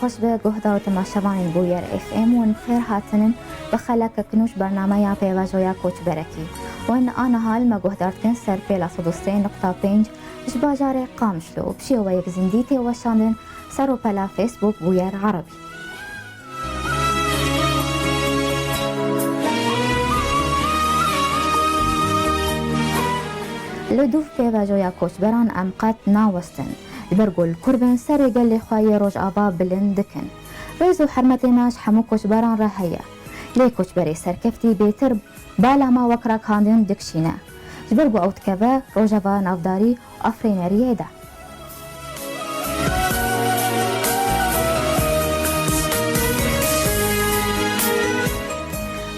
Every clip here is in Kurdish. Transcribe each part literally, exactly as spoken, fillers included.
Baş be guhdar û temaşevanên Bûyer F M, hûn xêr hatinin bi xelekek nû ji bernameya pêvajoya koçberekî. Hûn aniha li me guhdar dikin ser pêla sed û sê nokta pênc ji bajarê Qamişlo û bi şêweyek zindî tê weşandin ser rûpela Facebook Bûyer Erebî. Li dûv pêvajoya koçberan em qet nawestin. Ji ber ku li kur bin serê gelê xwe yê Rojava bilind dikin. Rêz û hermetê me ji hemû koçberan re heye. Lê koçberê serkeftî bêtir bala me wek ragihandin dikişîne. Ji ber ku ew dikeve rojeva navdarî û afirîneriyê de.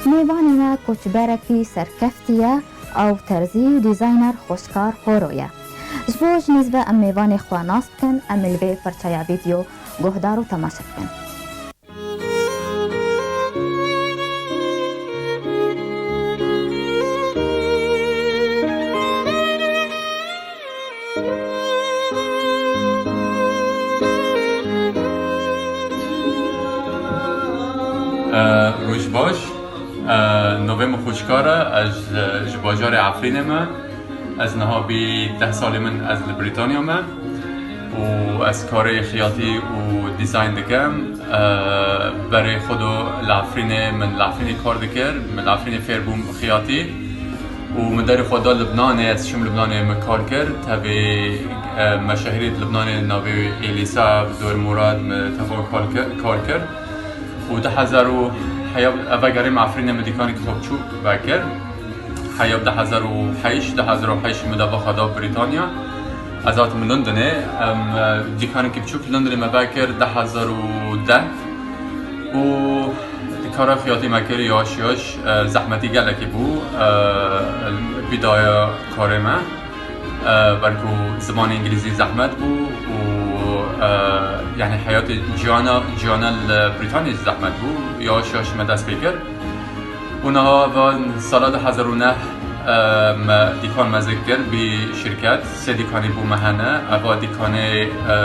Mêvanê me koçberekî serkeftî ye, ew terzî û dîzayner Xweşkar Horo ye. Ji bo ji nêz ve em mêvanê xwe nas bikin, em li vê parçeya vîdeo guhdar û temaşe bikin. E, roj baş. E, navê min Xweşkar e. Ez, e, ji bajarê Efrînê me. Ez niha bî deh salê min ez li Brîtanya me û ez karê xiyatî û dîzayn dikim. E, berê xwe do li Efrînê, min li Efrînê kar dikir, min li Efrînê fêr bûm xiyatî û min derê xwe da Libnanê, ez çûm Libnanê min kar kir. Tevî, e, meşehirî di Libnanê navê wî Êlîsa Abdulmurad min teva kar kir, kar kir. û du hezar û heya eve gerê me Efrînê min dîkanekî xwe biçûk vekir. Heya du hezar û heşt, du hezar û heşt min deva xwe da Brîtanya. Ez hatim Londonê. Em, e, dîkanekî biçûk Londonê me vekir du hezar û deh. Û kara xiyatî me kir yaş yaş, e, zehmetî gelekî bû, e, bidaya karê me. E, belku zimanê îngilîzî zehmet bû û, e, yani heyatê ciyana, ciyana li Brîtanyê zehmet bû. Yaş yaş me dest pê kir. Û niha va sala du hezar û neh, e, me dîkan mezin kir bî şirket. Sê dîkanî bû me hene. Eva dîkanê, e,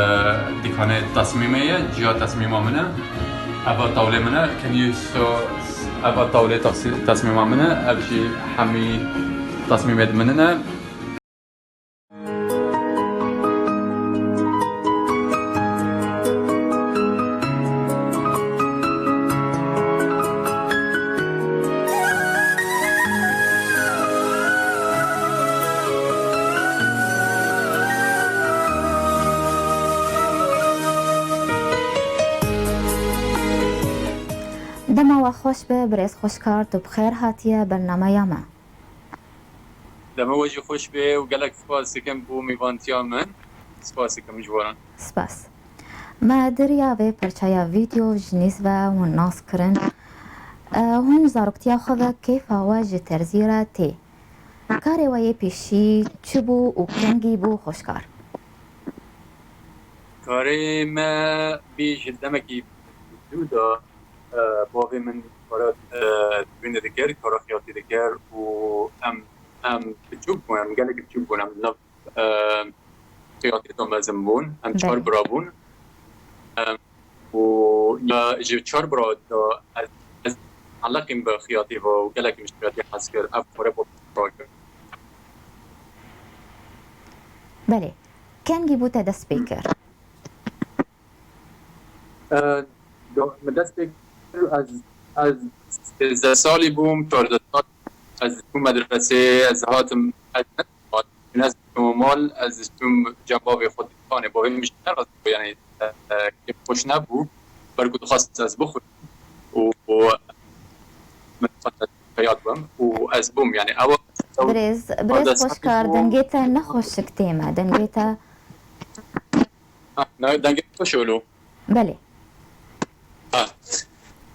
dîkanê tesmîmê ye, ciya tesmîma min e. Eva tawlê min e. Can you show, eva tawlê taksî-, tesmîma min e. Ev jî hemî tesmîmê di min e. Dema we xweş be, birêz Xweşkar, tu bi xêr hatiye bernameya me. Dema we jî xweş be û gelek spas dikim bo mêvantiya min. Spas dikim ji we re. Spas. Me di riya vê parçeya vîdeo ji nîz ve hûn nas kirin. E, hûn zaroktiya xwe ve kêfa we ji terzî re tê. Karê we yê pêşî çi bû û kengî bû Xweşkar? Karê me bî ji demekî dû de, e, bavê min kara, e, dibîne dikir, kara xiyatî dikir û em, em biçûk bûn, em gelekî biçûk bûn, em li nav, e, xiyatî de mezin bûn. Em çar Belê. bira bûn. Em, û ya ji çar bira de ez, ez eleqîm bi xiyatî ve û gelekî min ji xiyatî hez kir. Ev xwe bo rakir. Belê. Kengî bû te dest pê kir? E, do-, min dest pê kir, ez, ez sêzdeh salî bûm, çardeh sal, ez diçûm medresê, ez hatim, ez ne, ez diçûm mal, ez diçûm cem bavê xwe dîkanê, bavê min jî nerazî bû, yani, e, e, kêfxweş nebû, ber ku dixwest ez bixwim û, û min dixwest ez peya dibim û ez bûm, yani, ew Birêz, birêz çardeh salî Xweşkar, bûm. Dengê te ne xweşik tê me, dengê te Ha, ne, dengê xweş olo. Belê. Ha.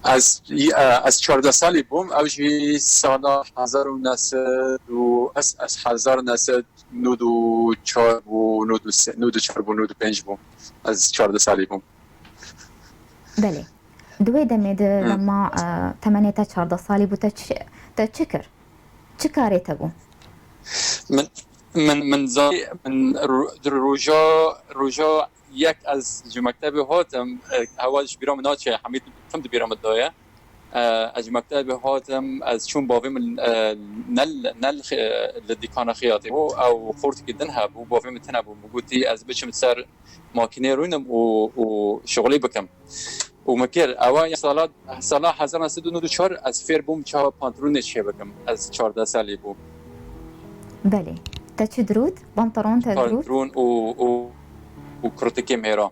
Ez, e, ez çardeh salî bûm. Ew jî sala hezar û neh sed û ez, ez hezar neh sed nod û çar bû, nod û sê, nod û çar bû, nod û pênc bû. Ez çardeh salî bûm. Belê. Di wê demê de Hı. dema, e, temenê te çardeh salî bû, te çi, te çi kir? Çi karê te bû? Min, min, min zanî, min ro-, di roja, roja yek ez ji mektebê hatim, e, hewa ji bîra min naçe, hemî tim di bîra min de ye. E, ez ji mektebê hatim, ez çûm bavê min, e, ne, ne li dîkana xiyatê bû, ew xortikî din hebû, bavê min tune bû. Min gotî ez biçim ser makînê rûnim û, û şixulî bikim. Û min kir. Ewa ya sala, sala hezar neh sed û nod û çar ez fêr bûm çawa pantolonê çêbikim. Ez çardeh salî bûm. Belê. Te çi dirût? Pantalon te dirût? Pantolon û, û, û kurtikê mêra.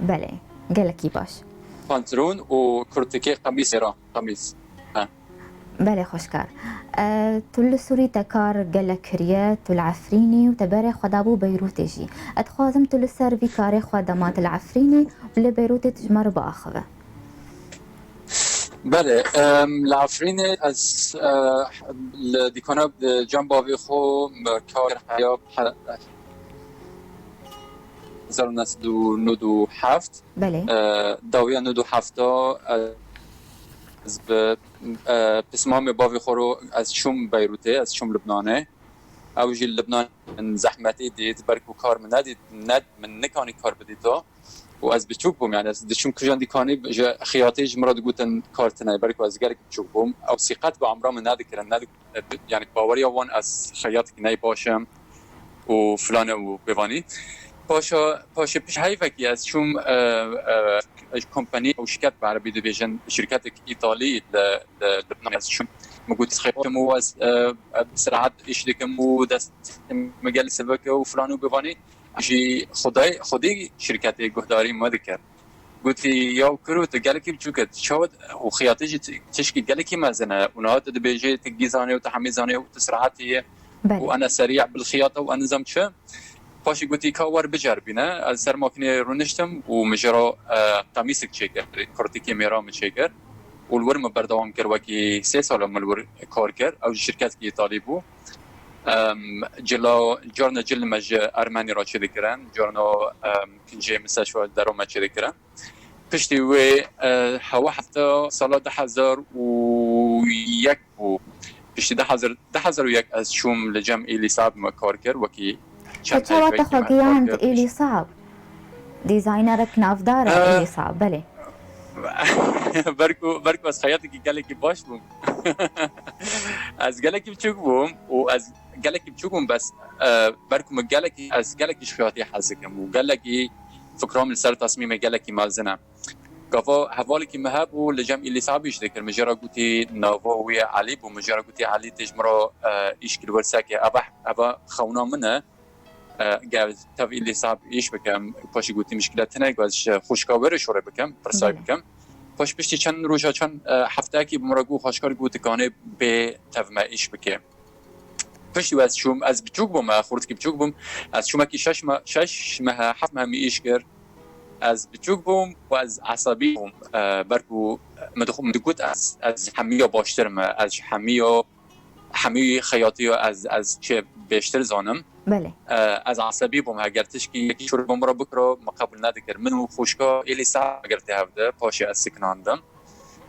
Belê. Gelekî baş. Pantolon û kurtikê qemîs mêra. Qemîs. He. Belê xweşkar. E, tu li Sûrî te kar gelek kiriye, tu li Efrînî û te berê xwe dabû Beyrûtê jî. Ez dixwazim tu li ser vî karê xwe dema tu li Efrînî û li Beyrûtê tu ji me re biaxive. Belê, em, li Efrînê ez, e, li dîkana, e, cem bavê xwe, e, kar heya he-, hezar û neh sed û nod û heft. Belê. E, dawiya nod û heft a, e, ez bi, e, pismamê bavê xwe ro ez çûm Beyrûtê, ez çûm Libnanê. Ew jî li Libnan min zehmetî dît, ber ku kar min nedît, ned-, min nikanî kar bidîto. Û ez biçûk bûm, yani ez diçûm kijan dîkanî ji xiyatê ji min re digotin kar tine, ber ku ez gelek biçûk bûm. Ew sîqet bi emra min nedikirin, nedik-, yani baweriya wan ez xeyatekî neyê baş im û filan e û bêvanî. Paşa, paşê pişt heyvekî ez çûm, e, e, kompanî û şirket bi erebî dibêjin, şirketek îtalî li, li Libnanê ez çûm. Min got, xeyatim û ez, e, e, bi serahet îş dikim û dest min gelî sivik e û filan û bêvanî. Jî Xwedê, Xwedê şirketê guhdarî me dikir. Gotî, "Ya kuro, tu gelekî biçûk î, tu çawa û xiyatê jî ti-, tişkî gelekî mezin e. Û niha tu dibêjê tu gî zanê û tu hemî zanê û tu sirahetî yê Belê. û ene serî bil xiyata û ene nizam çi?" Paşê gotî, "Ka wer biceribîne." Ez ser makînê rûniştim û min jê re, e, qemîsek çêkir, kurtikê mêra min çêkir. Û li wir min berdewam kir, wekî sê sala min li wir kar kir. Ew jî şirketekî îtalî bû. Em, cila, carna cil me ji Ermenî re çêdikirin, carna, em, kincê min ser şo dero me çêdikirin. Piştî wê, e, hewa hefta sala du hezar û yek bû. Piştî du hezar, du hezar û yek ez çûm li cem Êlî Saab me kar kir, wekî Te çend çawa te heyvekî xwe me kar gihand kir. Êlî Saab? Dîzaynerek navdar e Eh. Êlî Saab, belê. Ber ku, ber ku ez xeyatekî gelekî baş bûm. Ez gelekî biçûk bûm û ez gelekî biçûk bûm, bes, e, ber ku min gelekî, ez gelekî ji xeyatê hez dikim û gelekî fikra min li ser tasmîmê gelekî mezin e. Gava hevalekî min hebû, li cem Êlî Saab îş dikir. Min jê re gotî, nava wî Elî bû. Min jê re gotî, Elî, tê ji min re, e, îşkî li wir seke. Eva, eva xewna min e. E, gel tev Êlî Saab îş bikim. Paşê gotî, mişkile tine, ez ji xwişka wê re şorê bikim, pirsay Belê. bikim. Paş piştî çend roja, çend, e, hefteyekî bi min re got, xweşkar got, dikanê bê tev me îş bike. Piştî ez çûm, ez biçûk bûm, e, xortikî biçûk bûm. Ez çûm wekî şeş me-, şeş mehe, heft mehe min îş kir. Ez biçûk bûm û ez esebî bûm. E, ber ku min dixu-, min digot ez, ez ji hemiya baştir me, ez ji hemiya hemî xeyatî ya ez, ez çi bêştir zanim. Belê. E, ez esebî bûm, heger tişkî yekî şûr bi min re bikiro, min qebûl nedikir. Min û xwişka Êlî Saab girtî hevdi, paşê ez sikinandim.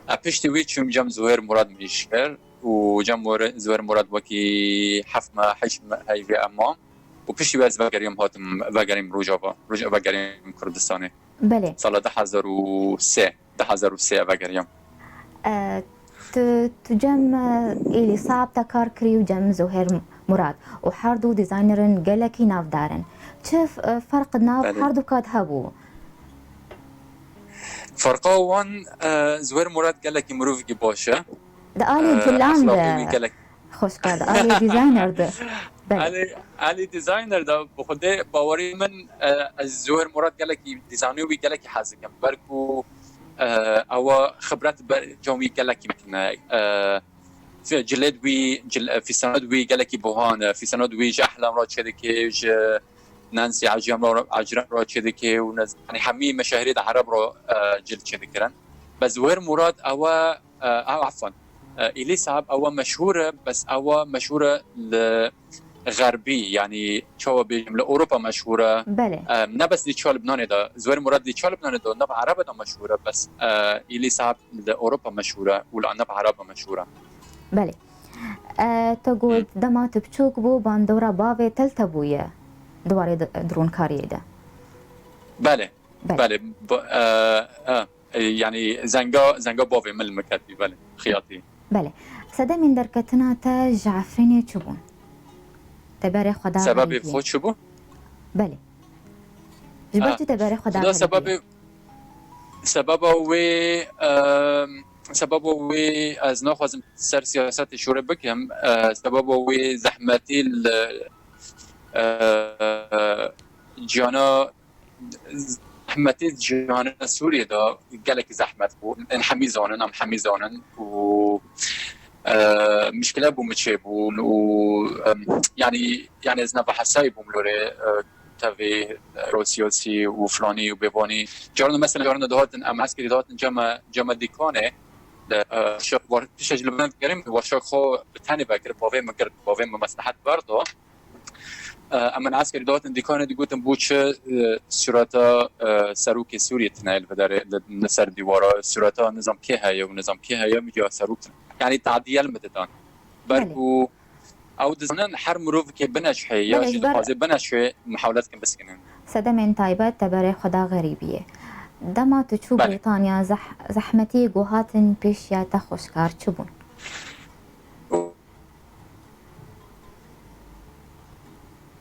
E, piştî wî çûm cem Zuhêr Murad min îş kir û cem Zuhêr, Zuhêr Murad wekî heft meh, heşt meh heyvê em mam. Û piştî wî ez vegeriyam hatim, vegeriyam Rojava, Roj-, vegeriyam Kurdistanê. Belê. Sala du hezar û sê, du hezar û sê vegeriyam. E, tu, tu cem, e, Êlî Saab te kar kirî û cem Zuhêr Murad û her du dîzaynerin gelekî navdar in. Çi f-, e, ferq nav Belê. her du kat hebû? Ferqa wan, e, Zuhêr Murad gelekî mirovekî baş e. Di alî E, gilan de. Exlaqê wî gelek Xweşka di alî dîzayner de. Belê. Elî, Elî dîzayner de, bi xwedê bawerî min, e, ez Zuhêr Murad gelekî dîzaynê wî gelekî hez dikim. Ber ku, e, ewa xibret ber cem wî gelekî mezin e. E, fi-, cilêd wî, cil-, e, fîsanad wî gelekî buhan e. Fîsanad wî ji Ehlam re çêdike, ji Nancy Ecrem re, Ecrem re çêdike û nez-, yani hemî meşahirê de Ereb re, e, cil çêdikirin. Bes Zuhêr Murad ewa E, ew, efwan, e, Îlî Saab ewa meşhûr e, bes ewa meşhûr e li Xerbî, yanî çawa bêjim, li Ewropa meşhûr e. Belê. E, ne bes dî çiya Libnanê de, Zuhêr Murad dî çiya Libnanê de, ne bi Erebe de meşhûr e, bes, e, Îlî Saab li Ewropa meşhûr e û li ne bi Erebe meşhûr e. Belê. E, te got, Hı. dema tu biçûk bû, bandora bavê te li te bûye di warê di-, dirûnkariyê de. Belê, Belê. belê. Ba-, e, e, e, yanî zenga, zenga bavê min li min ketî, belê, xiyatî. Belê. Sedemên derketina te ji Efrînê çi bûn? Te berê xwe da Sebebê xerîbiyê. xwe çi bû? Belê. Ji ber Ha. çi te berê xwe da Xuda xerîbiyê? sebebê, sebeba wê, e, sebeba wê ez naxwazim ser siyasetê şûre bikim. E, sebeba wê zehmetî li, e, ciyana zehmetê cihana Sûriyê de gelekî zehmet bû. Em hemî zanin, em hemî zanin û, e, mişkile bû min çêbûn û, em, yanî, yanî ez nava hesayî bûm lorê, e, tevî ro siyasî û filanî û bêvanî. Carna mesela carna dihatin, em eskerî dihatin cema, cema dîkanê, e, şa-, war-, pişta ji li bin digerim, warşa xwe bi tenê vekir, bavê min kir, bavê min meslehet berda. E, em min eskerî dihatin dîkanê digotin, bû çi, e, sureta, e, serokê Sûriyê tine li vê derê, li, li ser dîwara, sureta nizam kê heye û nizam kê heye, ya serok tine. Yanî tadiye li min didan. Ber Belê. ku ew dizanin her mirovekê bineşhê ya Belê, jî ji ber dixwaze bineşhê, mihawlet dikin biskinin. Sedemên taybet te berê xwe da xerîbiyê. Dema tu çû Belê. Brîtanya, zeh-, zehmetiyê ku hatin pêşiya te xweşkar çi bûn?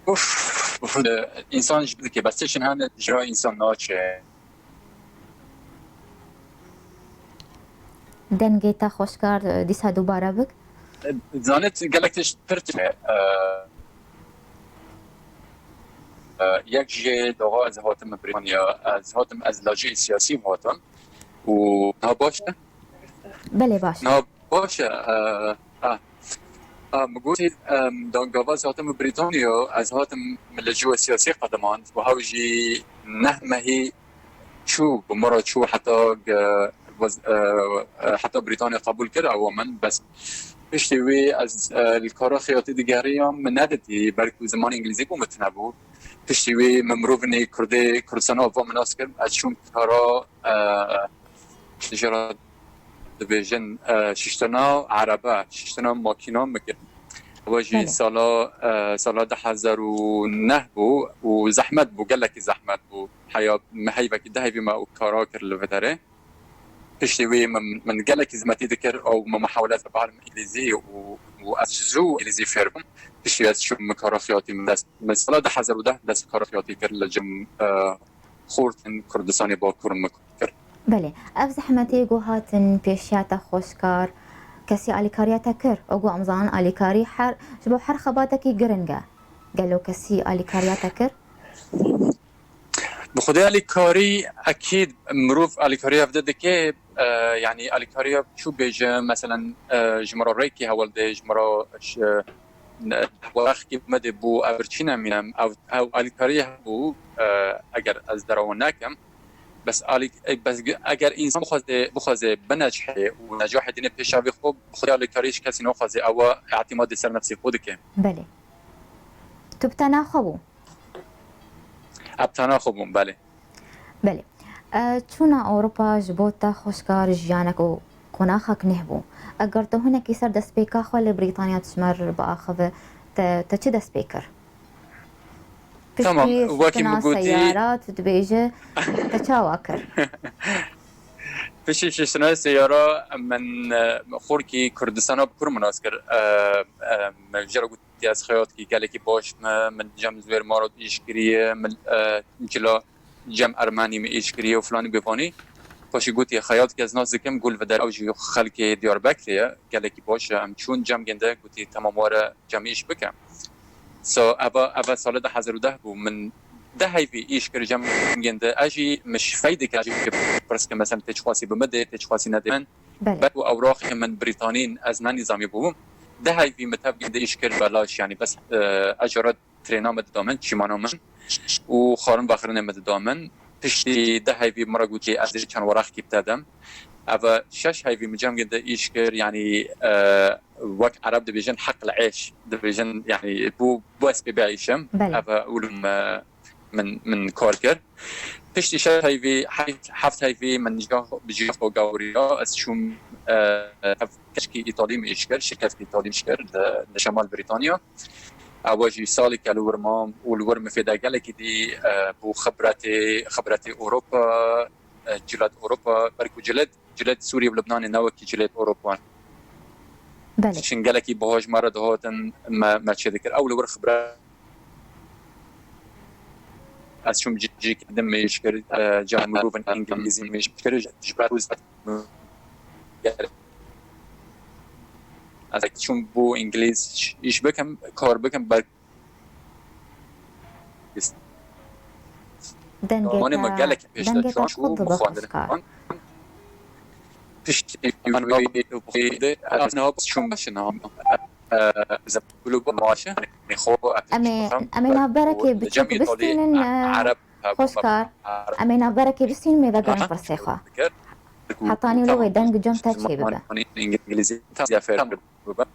Uf, uf, însan ji bidike, bes tiştin hene ji ra însan naçe. Dengê te xweşkar, dîsa dubare bik. Zanît gelek tişt pir tişt, e, e, yek jê doğa ez hatim Brîtanya, ez hatim, ez lajê siyasî hatim û ha baş e. Belê baş. Na baş e, e, e, e, min gotî, em, da gava ez hatim Brîtanya, ez hatim min li cihê siyasî qedimand, û hew jî neh mehî çû, bi min re çû heta ge-, wez-, e, e, heta Brîtanya qebûl kir ewa min, bes piştî wî ez, e, li kara xiyatî digeriyam, min neditî, belkû zimanê îngilîzî bû min tune bû. Piştî wî min mirovînê Kurdê, Kurdistana ava min nas kir, ez çûm kara, e, ji ra dibêjin, e, şiştina erebe, şiştina makîna min kir. Ewa jî Belê. sala, e, sala du hezar û neh bû û zehmet bû, gelekî zehmet bû. Heya me heyvekî, du heyvî me û kara kir li vê derê. Piştî wî min, min gelekî zehmetî dikir û min mihawlet bi herim îngilîzî û, û ez ji zû îngilîzî fêr bûm. Piştî ez çûm min kara xiyatî min dest, min sala du hezar û deh dest kara xiyatî kir li cem, e, xortên Kurdistanê Bakur min kir. Belê, ev zehmetê ku hatin pêşiya te xweşkar, kesî alîkariya te kir? Û ku em zanin alîkarî her, ji bo her xebatekî giring e. Gelo kesî alîkariya te kir? Bi xwedê alîkarî, ekîd mirov alîkariya evde dike, e, yanî alîkariya çû bêje, meselen, e, ji min re rêkê hewl dê, ji min re ş-, e, ne, weraqekî me dê bû, ev birçî nemînem, ev, ew alîkarî hebû, e, eger ez derewa nekim, bes alî-, e, bes ge-, eger însan bixwaze, bixwaze bineçhê û necahê dîne pêşa vê xwe, bi xwedê alîkarî ji kesî naxwaze, ew îtîmadê ser nefsê xwe dike. Belê. Tu bi tena xwe bû? Ev tena xwe bûm, belê. Belê. E, çûna Ewropa ji bo te xweşkar jiyanek û qonaxek neh bû. Eger tu hinekî ser destpêka xwe li Brîtanya dişmer biaxive, te, te çi dest pê kir? Tamam, Piştî wekî şiştina min gotî seyara, tu dibêje, te çawa kir? Piştî şiştina seyara, min, e, xorkî Kurdistana bi kur min nas kir. E, e, min ji re got, Ez xeyatkî gelekî baş me, min cem zûêr maro îş kiriye, min, e, cila cem ermenî min îş kiriye û filanî bêvanî. Paşî gotiye, xeyatkî ez nas dikim, gul vider ew jî xelkê Diyarbekirê ye, gelekî baş e, em çûn cem ginde, gotî, temam were cem îş bike. So, eva, eva sala du hezar û deh bû, min deh heyvî îş kir cem ginde, ez jî min şifey dike, ez jî pirs kim, mesela, tê çi xwasî bi min dê, tê çi xwasî nedê min. Belê. Belkû ewraxê min Brîtanîn ez nenîzamî bûm. Deh heyvî min tev ginde îş kir belaş, yanî bes, e, ejara trêna min dida min, çîmana min û xwarin vexirine min dida min. Piştî deh heyvî min re gotî ez dê çend weraqekî bi te dem. Ev şeş heyvî min cem ginde îş kir, yanî, e, wek Ereb dibêjin heql êş dibêjin, yanî bû, bû ez pê bieyşim. Belê. Ev ûlum, e, min, min kar kir. Piştî şeş heyvî, heyv-, heft heyvî min jiyan xwe, bi jiyan xwe gawriya. Ez çûm, e, ev keşkî Îtalî min îş kir, şirketkî Îtalî min îş kir li, li Şemal Brîtanya. Ewa jî saleke li wir mam û li wir min fêda gelekî dî, e, bû xibretê, xibretê Ewropa, e, cilet Ewropa, belkû cilet, cilet Sûriye û Libnanê ne wekî cilet Ewropan. Belê. Çin gelekî biha ji me re dihatin, me, me çêdikir. Ew li wir xibret. Ez çûm cî-, cîkê din mêj kir, e, cem mirovên îngilîzî mêj kir, ji, ji ber ku ez çûm bo îngilîz îş bikim, kar bikim, ber- Dengê Zimanê me te, gelekî pêş de dengê te çû, çû, qut dibe xwendin. Xwişkar. Piştî wî de ez niha çûm başina. E, zebulû bu maaşe, xo Em ê, em ê navberekê biçûk bistînin, e, Ereb, Xweşkar. Em ê navberekê bistînin, mêvegerin pirsê xwe. Hetanî wilo wê deng cem te çê bibe. Îngilîzî, tamam, bibe.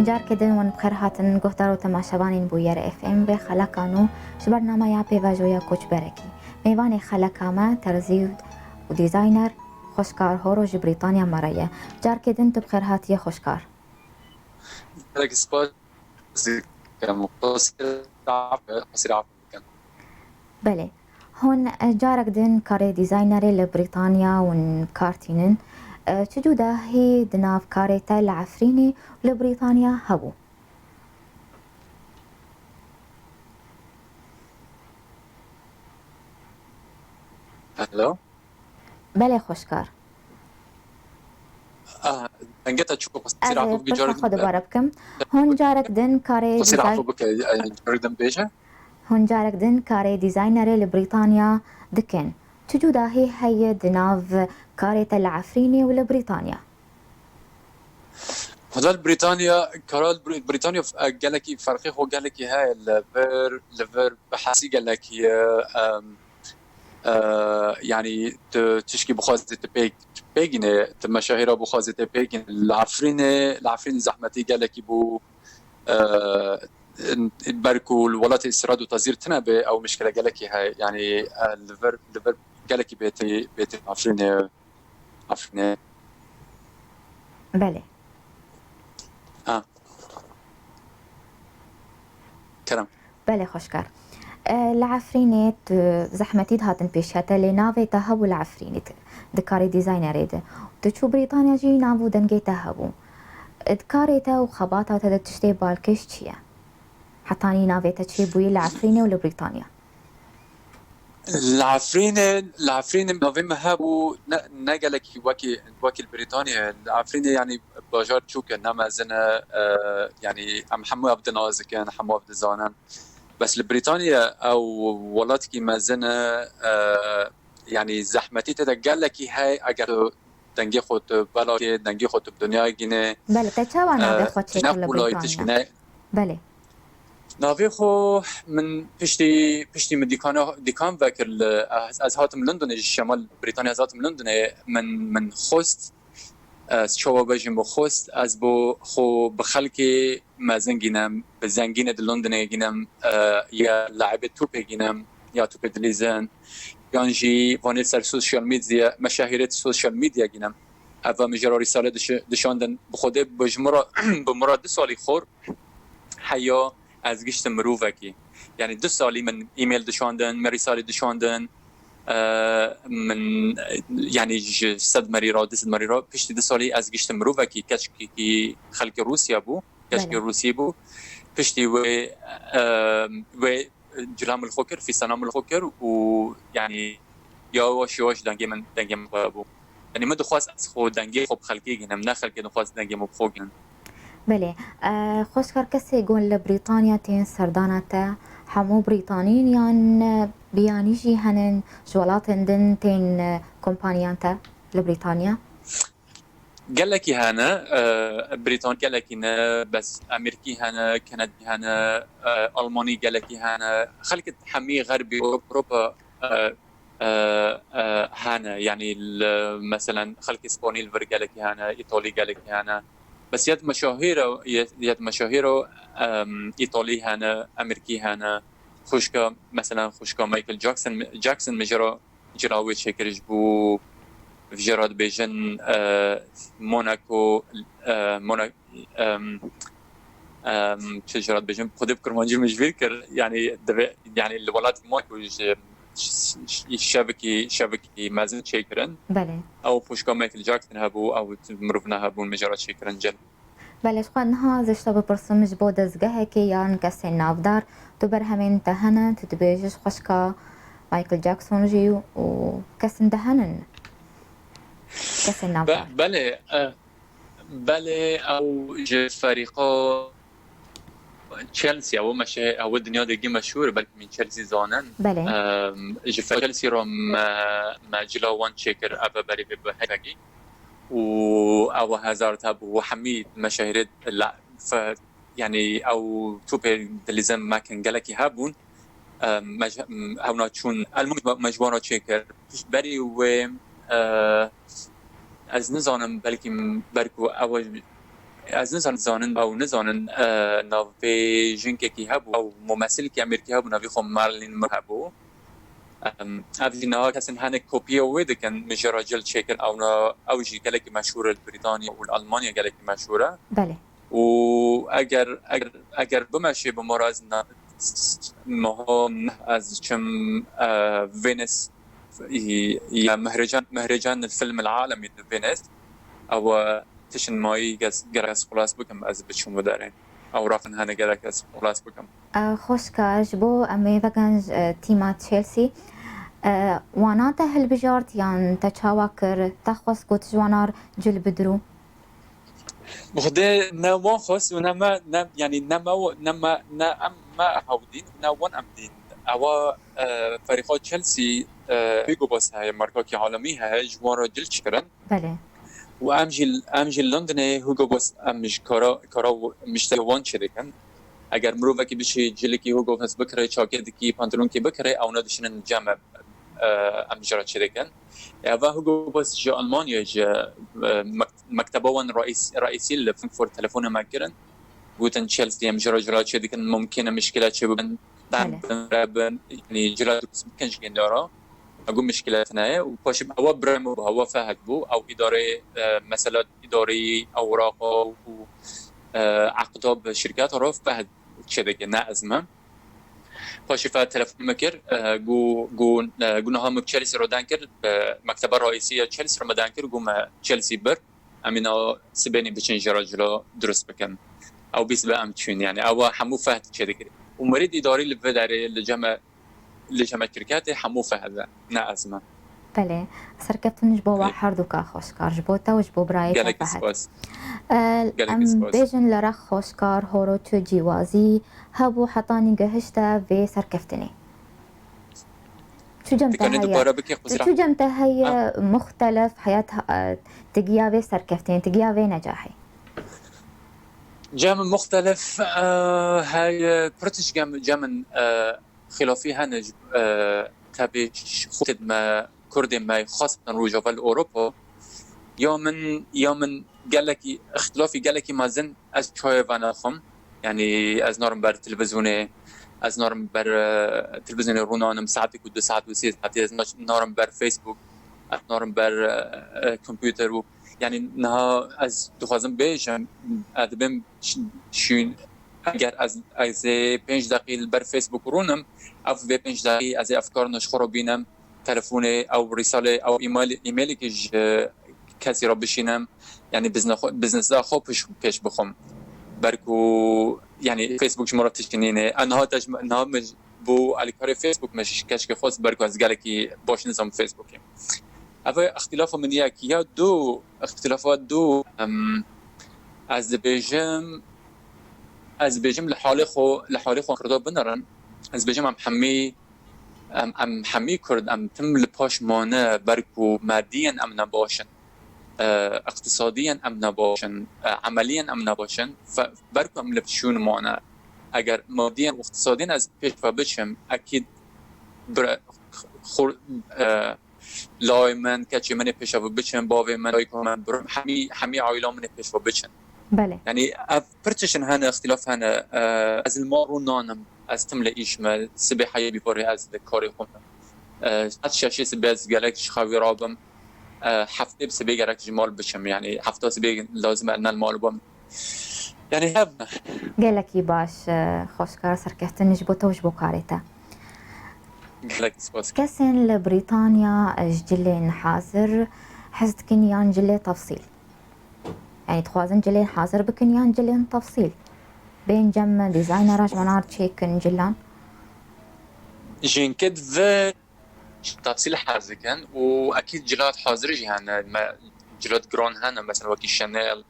Carkê din wan bi xêr hatin guhdar û temaşevanên Bûyer F M vê xeleka nû ji bernameya pêvajoya koçberekî. Mêvanê xeleka me terzî û dîzayner Xweşkar Horo ji Brîtanya me re ye. Carkê din tu bi xêr hatiye Xweşkar. Gelek spas dikim. Qasîr af, qasîr af bikin. Belê. Hûn, e, carek din karê dîzaynerê li Brîtanya hûn kar tînin. E, çi cudahî di nav karê te li Efrînê û li Brîtanya hebû? Hello? Belê Xweşkar. Ah, dengê te çû, qasîr af bike, carek din. Ez ê pirsa xwe dubare bikim. Hûn carek din karê dîzay- Qasîr af bike, carek din bêje. Hûn carek din karê dîzaynerê li Brîtanya dikin. Çi cudahî heye di nav karê te li Efrînê û li Brîtanya? Hela li Brîtanya, kara li Brî-, Brîtanya f-, gelekî ferqê xwe gelekî heye li vir, li vir bi hesî gelekî ye, em, e, yanî tu tişkî bixwazî tu pê, tu pê gînê, tu meşahîra bixwazî tu pê gînê. Li Efrînê, li Efrînê zehmetî gelekî bû, e, ber ku li welatê îstîrad û tezîr tune be, ew mişkile gelekî heye. Yanî, e, li vir, li vir gelekî bêtî, bêtî Efrînê. Afrînê. Belê. Ha. Kerem. Belê, Xweşkar. E, li Efrînê tu zehmetî dihatin pêşiya te, lê navê te hebû li Efrînê, tu di karê dîzaynerê de. Tu çû Brîtanya jî nav û dengê te hebû. Di karê te û xebata te de tiştê balkêş çi ye? Hetanî navê te çêbûyî li Efrînê û li Brîtanya? Li Efrînê, li Efrînê navê min hebû, ne, ne gelekî wekî, wekî li Brîtanya. Li Efrînê, yanî, bajar çûk e, ne mezin e, e, yanî, em hemû ev dinazikin, hemû ev dizanin. Bes li Brîtanya ew welatekî mezin e, e, yanî, zehmetî tê de gelekî heye, eger tu dengê xwe tu belakê, dengê xwe tu bi dinyayê gînê. Belê, te çawa navê E, xwe çêkir ne li kolay Brîtanya? Tişkî ne. Belê. Navê xwe min piştî, piştî min dîkana, dîkan vekir li, ez, ez hatim Londonê, ji Şemal Brîtanya ez hatim Londonê, min, min xwest, ez çawa bejim, min xwest ez bo xwe bi xelkê mezin gînim, bi zengînê di Londonê gînim, e, ya laibê topê gînim, ya topê dilîzin, yan jî vanê ser social media, meşahîrê social media gînim. Eva mijara rîsale diş-, dişandin, bi Xwedê bi ji min re, bi min re du salî xor heya ez giştim mirovekî. Yanî du salî min e-mail dişandin, min rîsalî dişandin, e, min, yanî ji sed merî re, du sed merî re, piştî du salî ez giştim mirovekî, keçkî xelkê Rûsya bû, keçkê Belê. Rûsî bû. Piştî wê, e, wê cila min li xwe kir, fîstana min li xwe kir û, yanî, yawaş yawaş dengê min, dengê min xwe bû. Yanî, min dixwest ez xwe dengê xwe bi xelkê gînim, ne xelkê dixwest dengê min bi xwe gînin. Belê. E, xweşkar, kesê ku li Brîtanya tên serdana te, hemû Brîtanîn yan biyanî jî henin ji welatên din tên, e, kompaniyan te li Brîtanya? Gelekî hene, e, Brîtan gelekî ne, bes Amerîkî hene, Kenedî hene, e, Almanî gelekî hene. Xelkê hemî Xerbî Ewropa, e, e, e, hene. Yanî li, meselen, xelkê Spanî li vir gelekî hene, Îtalî gelekî hene. Bes yet meşahîr o, yet, yet meşahîr o, em, Îtalî hene, Amerîkî hene. Xwişka, meselen, xwişka Michael Jackson, Jackson mijara cila wê çêkir ji bo, ji ra dibêjin, e, Monaco, e, Mona-, em, em, çi ji ra dibêjin, Xwedê bi kurmancî min ji bîr kir, yanî divê, yanî li welatê Monaco ji, ji, şevekî, şevekî mezin çêkirin. Belê. Ew xwişka Michael Jackson hebû, ew mirov ne hebûn, mijara çêkirin cil. Belê, ji xwe niha ez ji te bipirsim, ji bo dezgehekê yan kesên navdar, tu berhemên te hene, tu dibêjî ji xweşka Michael Jackson jî û kesên te henin? Kesên Be-, navdar. Belê, e, belê, ew ji ferîqa Chelsea, ew meşe-, ew dinya de gî meşhûr, belkî min Chelsea zanin. Belê. Em, ji ferîqa Chelsea re me, me cila wan çêkir, ev berî vê bi heyekî. û ew hezar te bû, hemî meşahîrê la-, fe-, yanî ew topê dilîzin mekin gelekî hebûn. E, mej-, hewna çûn, Elman me ji wan re çêkir. Pişt berî wê, e, ez nizanim, belkî m-, belkû ew, ez nizanim, zanin, ew nizanin, e, navê jinkekî hebû, ew mumesilkî Amerîkî hebû, navê xwe Marilyn Monroe hebû. Em, ev jî niha kesên hinek kopiya wê dikin, mijara cil çêkin, ewna, ew jî gelekî meşhûr e li Brîtanya û li Almanya gelekî meşhûr e. Belê. Û eger, eger, eger bimeşê bi me re ez na-, s-, s-, niha neh ez çim, e, Venice, ya Mehrecan, Mehrecan el film el alemi di Venice. Ew, e, tiştin mayî gez-, gerek ez xulas bikim, ez biçim wê derê. Ew rafin hene gerek ez xulas bikim. E, xweşka, ji bo em ê vekin, e, tîma Chelsea, e, wana te hilbijart yan te çawa kir, te xwest ku tu ji wana re cil bidirû? Bi Xwedê ne wan xwest û ne me, ne, yanî ne me, ne me, ne em me hew dîn, ne wan em dîn. Ewa, e, ferîqa Chelsea, e, Hugo Boss heye, markakî alemî heye, ji wan re cil çêkirin. Belê. Û em jî, em jî li Londonê Hugo Boss em ji kara, kara mişterî wan çêdikin. Eger mirovekî biçî cilekî Hugo Boss bikire, çakê dikî, pantolonkî bikire, ewna dişinin cem e, e, em ji re çêdikin. Eva Hugo Boss ji Almanya, ji, e, mek-, mekteba wan reîs-, reîsî li Frankfurt telefona me kirin. Gotin Chelsea em ji re, ji re çêdikin, mumkin e mişkile çêbibin. Belê. Bin re bin, yanî cila dirust bikin ji gêndara. Ego mişkile tune ye û paşê ewa birayê min bû, ewa Fehd bû, ew îdarê, e, mesela îdareyî, ewraqa û, e, eqda bi şirketa re Fehd çêdike, ne ez me. Paşê fe telefon me kir, e, gu, gu, e, gu niha me Chelsea ro den kir, e, mekteba raîsî ya Chelsea ro me den kir, gu me Chelsea bir, em ê niha sibênê biçin jê re cilo dirust bikin. Ew bîst be em çûn, yani ew hemû fehd çêdikir. Û mirîd îdarî li vê derê li cem, li cem şirketê hemû fehd e, ne ez me. Belê, serkeftin ji bo we Belê. Her du ka xweşkar, ji bo te û ji bo birayê te Gelekî Fehd. Spas. E, Gelekî em spas. Bêjin li rex xweşkar, horo çi cîwazî hebû hetanî gehişte vê serkeftinê. Çi cem te Dikanê heye? Dubare bike, Tu quzra. Çi cem te heye Ha? Muxtelef heyat, e, tigiya vê serkeftinê, tigiya vê necahê? Cem muxtelef, e, heye, pirtiş gem, cemin, e, xilafî hene ji, e, tebê ş-, xurtê me, kurdê me, xaseten Rojava li Ewropa. Ya min, ya min gelekî, îxtilafî gelekî mezin ez çaye venaxim. Yani ez narim ber televîzyonê, ez narim ber, e, televîzyonê rûnanim, saetek û du saet û sê saetê, ez naç-, narim ber Facebook, ez narim ber, e, e, kompûter û, yani niha ez dixwazim bêjim, ez dibêm ş-, şûn, eger ez, ez ê pênc deqî li ber Facebook rûnim, ev vê pênc deqî ez ê efkarina ji xwe re bînim, telefonê, ew rîsalê, ew email, emailekî ji kesî re bişînim, yani bizne xwe, biznesa xwe pêş, pêş bixwim. Ber ku, yani Facebook ji min re tiştî nîne. Ew niha te ji min, niha min ji bo alîkarê Facebook min ji keşkê xwest, ber ku ez gelekî baş nizam Facebookê. Ev e îxtilafa min yek. Ya du, îxtilafa du, em, ez dibêjim, ez dibêjim li halê xwe, li halê xwe Kurda binerin. Ez dibêjim em hemî Em, em hemî Kurd, em tim li paş mane, ber ku madiyen em ne baş in, e, iqtisadiyen em ne baş in, e, emeliyen em ne baş in, fe-, ber ku em li şûn mane. Eger madiyen û iqtisadiyen ez pêş ve biçim, ekîd bir-, xur-, e, layê min, keçê min ê pêşev biçin, bavê min, dayika min, bir-, hemî, hemî aîla min ê pêşev biçin. Belê. Yani ev pir tiştin hene, îxtilaf hene. E, ez li mal rû nanim, ez tim li îş me, sibê heyê bîvarê ez li karê xwe me. E, saet şeşê sibê ez gelek ji xewê rabim. E, heftê bi sibê gerek ji mal biçim, yani hefta sibê lazim e ne li mal bim. Yani hev. Gelekî baş, e, xweşkar serkeftin ji bo te û ji bo karê te. Gelek spas. Kesên li Brîtanya ji cilên hazir hez dikin yan cilê tefsîl? Yani dixwazin cilên hazir bikin yan cilên tefsîl? Bên cem dîzaynera ji wan re çêkin cilan? Jinkê divê tefsîl hez dikin û ekîd cilat hazir jî hene, me, cilat giran hene, mesela wekî Chanel,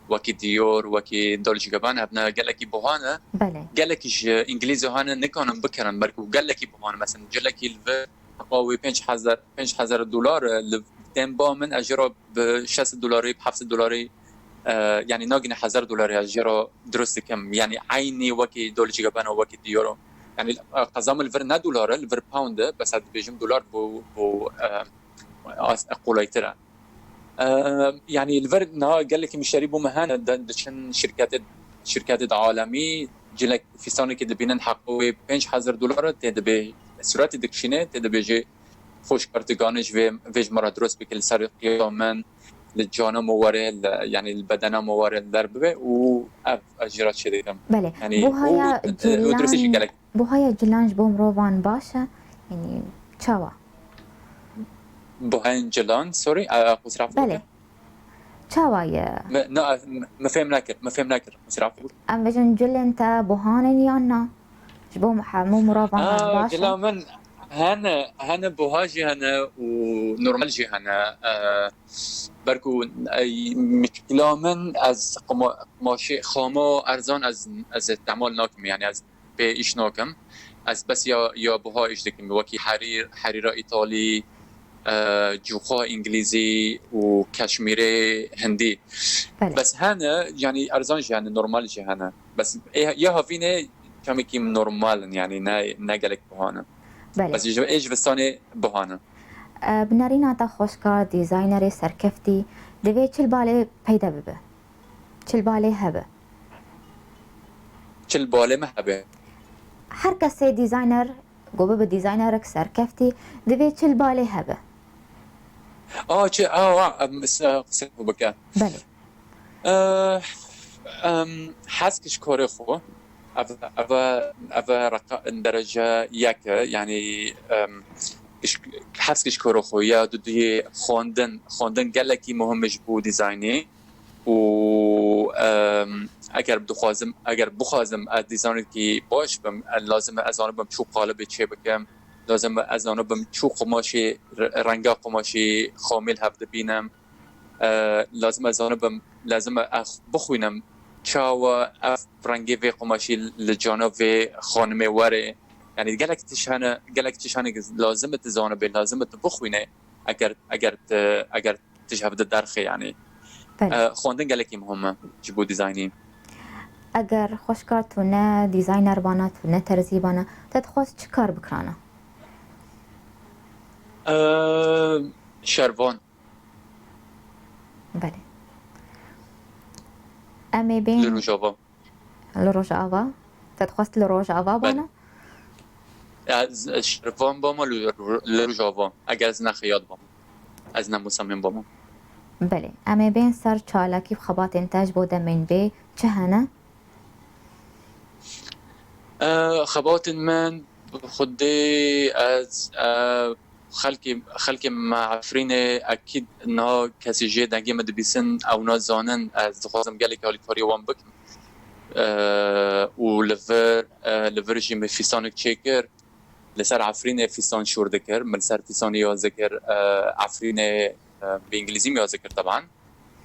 wekî Dior, wekî Dolce Gabbana, hebne gelekî buha ne. Belê. Gelekî ji Îngilîzê hane nikanin bikirin, belkû gelekî buha ne. Mesela cilekî li vir heqa wê pênc hezar, pênc hezar dolar, li dem ba min ez jê re bi şeş sed dolarî, bi heft sed dolarî, e, yani nagine hezar dolarî ez jê re dirust dikim. Yani eynî wekî Dolce Gabbana, wekî Dior. Yani, e, qeza min li vir ne dolar e, li vir pound e, bes ez dibêjim dolar bo, bo, e, as-, e, qolaytir e. E, yani li vir niha gelekî mişterî bo me hene, de-, diçin şirketê, şirketê de alemî, cilek fîstanekî dibînin heqa wê pênc hezar dolar e, tê dibê suretê dikişîne, tê dibêje xweşkar tu ganê ji vê, vê ji me re dirust bike li ser qiyada min, li cana me were, li, yani li bedena me were li der bibe û ev ez jê re çêdikim. Belê. Yani, Buhaya û, e, û dirustî jî cilan, gelek. Buhaya cilan ji bo mirovan baş e? Yani çawa? Buhayên cilan, sorry, e, e, qusra Belê. Çawa ye? Me, na, me, me fêm nekir, me fêm nekir. Qusra Em bêjin cilên te buhan in yan na? Ji bo hemû mirovan Aa, baş e? Cila min hene, hene buha jî hene û normal jî hene. E, ber ku, e, mişkila min ez quma-, qumaşê xama erzan ez, ez istemal nakim, yani ez pê îş nakim. Ez bes ya, ya buha îş dikim, wekî herîr, herîra Îtalî, e, cûxa Îngilîzî û keşmîrê Hindî. Belê. Bes hene, yani erzan jî hene, normal jî hene. Bes ê, ya havînê kemekî normal in, yani ne, ne gelek buha ne. Belê. Bes ji, ê ji vistanê buha ne. E, binerîna te xweşka, dîzaynerê serkeftî, divê çil balê peyde bibe? Çil balê hebe? Çil balê me hebe? Her kesê dîzayner, ku bibe dîzaynerek serkeftî, divê çil balê hebe. A, çi, a, a, em, se-, qisê xwe bike. Belê. Eh, em, hez ki ji karê xwe, Ev, ev, ev reqa-, derece yek e, yanî, em, iş-, hevs kişkoro xwe ya duduyê xwendin, xwendin gelekî muhim e ji bo dîzaynê û, em, eger dixwazim, eger bixwazim ez dîzaynekî baş bim, lazim e ez zanibim çû qalibê çê bikim, lazim e ez zanibim çû qumaşê, re-, renga qumaşê xamîl hev dibînim. E, lazim e zanibim, lazim e ez bixwînim çawa ev rengê vê qumaşî li cana vê xanimê were. Yanî gelek tişt hene, gelek tişt hene ki lazim e tu zanibê, lazim e tu bixwîne eger, eger tu, eger tu ji hev de derxê yanî. Belê. E, xwendin gelekî muhim e ji bo dîzaynî. Eger xweşka tu ne dîzayner bana, tu ne terzî bana, te dixwest çi kar bikirana? E, şervan. Belê. Em ê bên Li Rojava. Li Rojava? Te dixwest li Rojava Belê. bana? Ez, ez şervan bama li, li Rojava. Eger ez ne xeyat bama. Ez ne musemin bama. Belê. Em ê bên ser çalakî û xebatên te ji bo demên bê çi hene? E, xebatên min, bi xwedê ez, e, xelkê, xelkê me Efrînê ekîd niha kesî jê dengê min dibîsin, ew nazanin, ez dixwazim gelekî alîkariyê wan bikim. E, û li vir, e, li vir jî min fîstanek çêkir. Li ser Efrînê fîstan şûr dikir, min li ser fîstanê yaz dikir, e, Efrînê, e, bi îngilîzî min yaz dikir teban.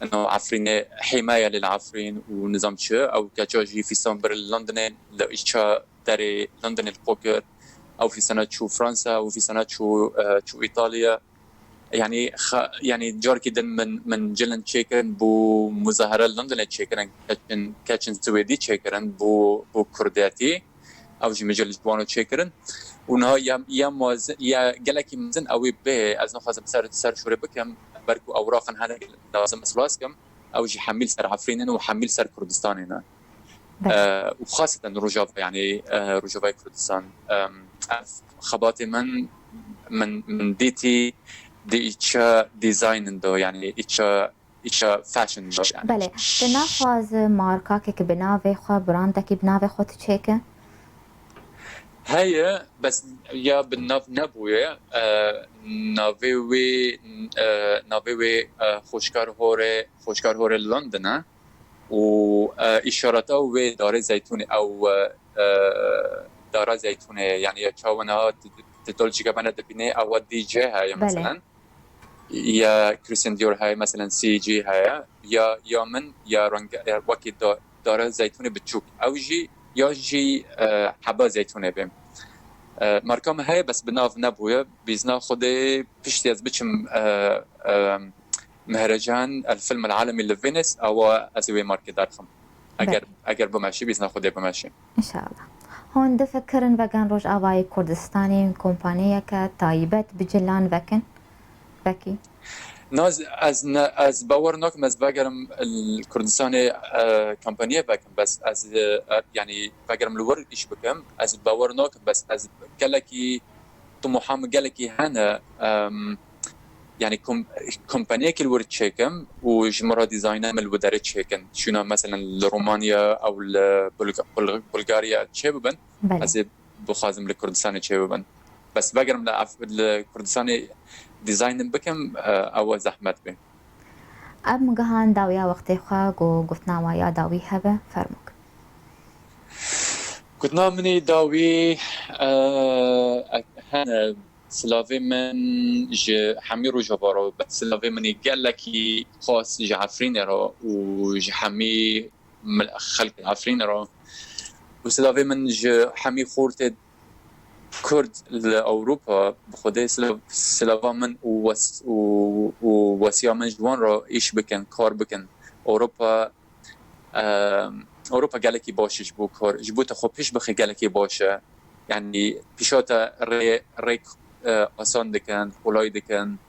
Eno Efrînê hîmaye lil Efrîn û nizam çi, ew keça jî fîstan bir li Londonê, li îça derê Londonê li xwe kir. Ew fîstana çû Fransa, ew fîstana çû, e, çû Îtalya. Yanî, xa-, yanî carkî din min, min cilin çêkirin bo muzahara li Londonê çêkirin, keçin, keçin Swêdî çêkirin bo, bo kurdiyetî. Ew jî min cilin ji wano çêkirin. Û niha ya, ya mezin, ya gelekî mezin ew ê bê, ez naxwazim ser, ser şûrê bikim, ber ku ewraqin hene lazim ez xilas kim, ew jî hemî li ser Efrînê ne û hemî li ser Kurdistanê ne. Belê. E, û xaseten Rojava, yanî, e, Rojavayê Kurdistan. Em, ev xebatê min, min, min dîtî di îça dîzaynin do, yanî îça, îça fashion do, yanî. Belê. Tu naxwaze markakek bi navê xwe, brandekî bi navê xwe tu çêke? Heye, bes ya bi nav nebûye. E, navê wê, e, navê wê, e, Xweşkar Hore, Xweşkar Hore London e. Û, e, îşareta wê darê zeytûnê, ew, e, e, dara zeytûnê, yanî ya çawa niha tu, tu dol cîge me ne dibînê, ewa D J heye Belê. meselen. Ya Christian Dior heye, meselen C G heye. Ya, ya min, ya reng, ya wekî da-, dara zeytûnê biçûk. Ew jî, ya jî, e, heba zeytûnê bê. E, marka min heye, bes bi nav nebûye. Bîzna Xwedê piştî ez biçim, e, e, Mehrecan, el film el alemi li Venice, awa ez ê wê markê derxim. Eger, Belê. eger bimeşî, bîzna Xwedê bimeşî. Înşallah. Hûn difikirin vegan Rojavayê Kurdistanê kompaniyeke taybet bi cilan vekin? Vekî? Naz, ez ne, ez bawer nakim, ez vegerim li Kurdistanê, e, kompaniyê vekim, bes ez, e, e, yanî vegerim li wir îş bikim, ez bawer nakim, bes ez gelekî timoha min gelekî hene, em, yanî kom-, kompaniyekî li wir çêkim û ji min re dîzayna min li wir derê çêkin. Şûna meselen li Romanya ew li Bulg-, Bulg-, Bulgarya çê bibin, Belê. ez ê bixwazim li Kurdistanê çê bibin. Bes vegerim li Af-, li Kurdistanê dîzaynin bikim, e, ew zehmet bê. Em gihan dawiya wextê xwe ku gotina we ya dawî hebe, fermok. Gotina min ê dawî, e, hene silavê min ji hemî Rojava re, be silavê min ê gelekî xas ji Efrînê re û ji hemî mil-, xelkê Efrînê re. Û silavê min ji hemî xortê Kurd li Ewropa, bi Xwedê silav-, silava min û wes-, û, û wesiya min ji wan re îş bikin, kar bikin. Ewropa, em, Ewropa gelekî baş e ji bo kar, ji bo te xwe pêş bixî gelekî baş e. Yanî pîşa te rê, rêk, e, asan dikin, kolay dikin.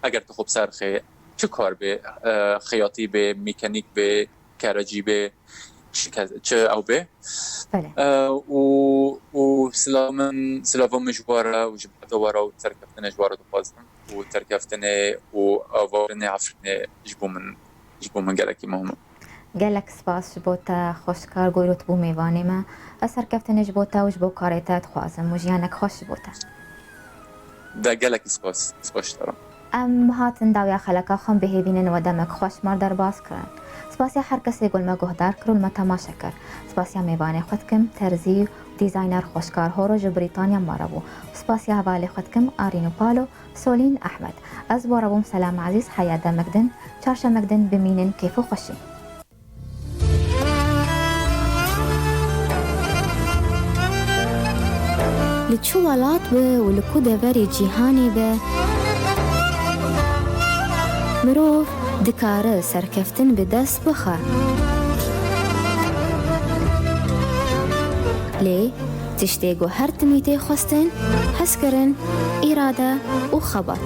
Eger tu xwe bi ser xê, çi kar bê, e, xeyatî bê, mekanîk bê, kerecî bê, çi ke-, çi ew bê. Belê. E, û, û silav min, silava min ji we re û ji berda we re û serkeftinê ji we re dixwazim. Û serkeftinê û avakirinê Efrînê ji bo min, ji bo min gelekî muhim e. Gelek spas ji bo te xweşikar ku îro tu bû mêvanê me. Ez serkeftinê ji bo te û ji bo karê te dixwazim û jiyanek xweş ji bo te. De gelekî spas, spas ji te re. Em hatin dawiya xeleka xwe, em bihêvînin we demek xweş mar derbas kirin. Spasiya her kesê ku li me guhdar kir û li me temaşe kir. Spasiya mêvanê xwe dikim, terzî û dîzayner xweşikar Horo ji Brîtanya mara bû. Spasiya hevalê xwe dikim, Arîn û Palo, Solîn Ehmed. Ez were bûm Selam Ezîz, heya demek din, çarşemek din bimînin kêf û xweşî. Li çi welat be û li ku deverê cîhanê be, mirov dikare serkeftin bi dest bixe. Lê tiştê ku her timî tê xwestin, hezkirin, îrade û xebat.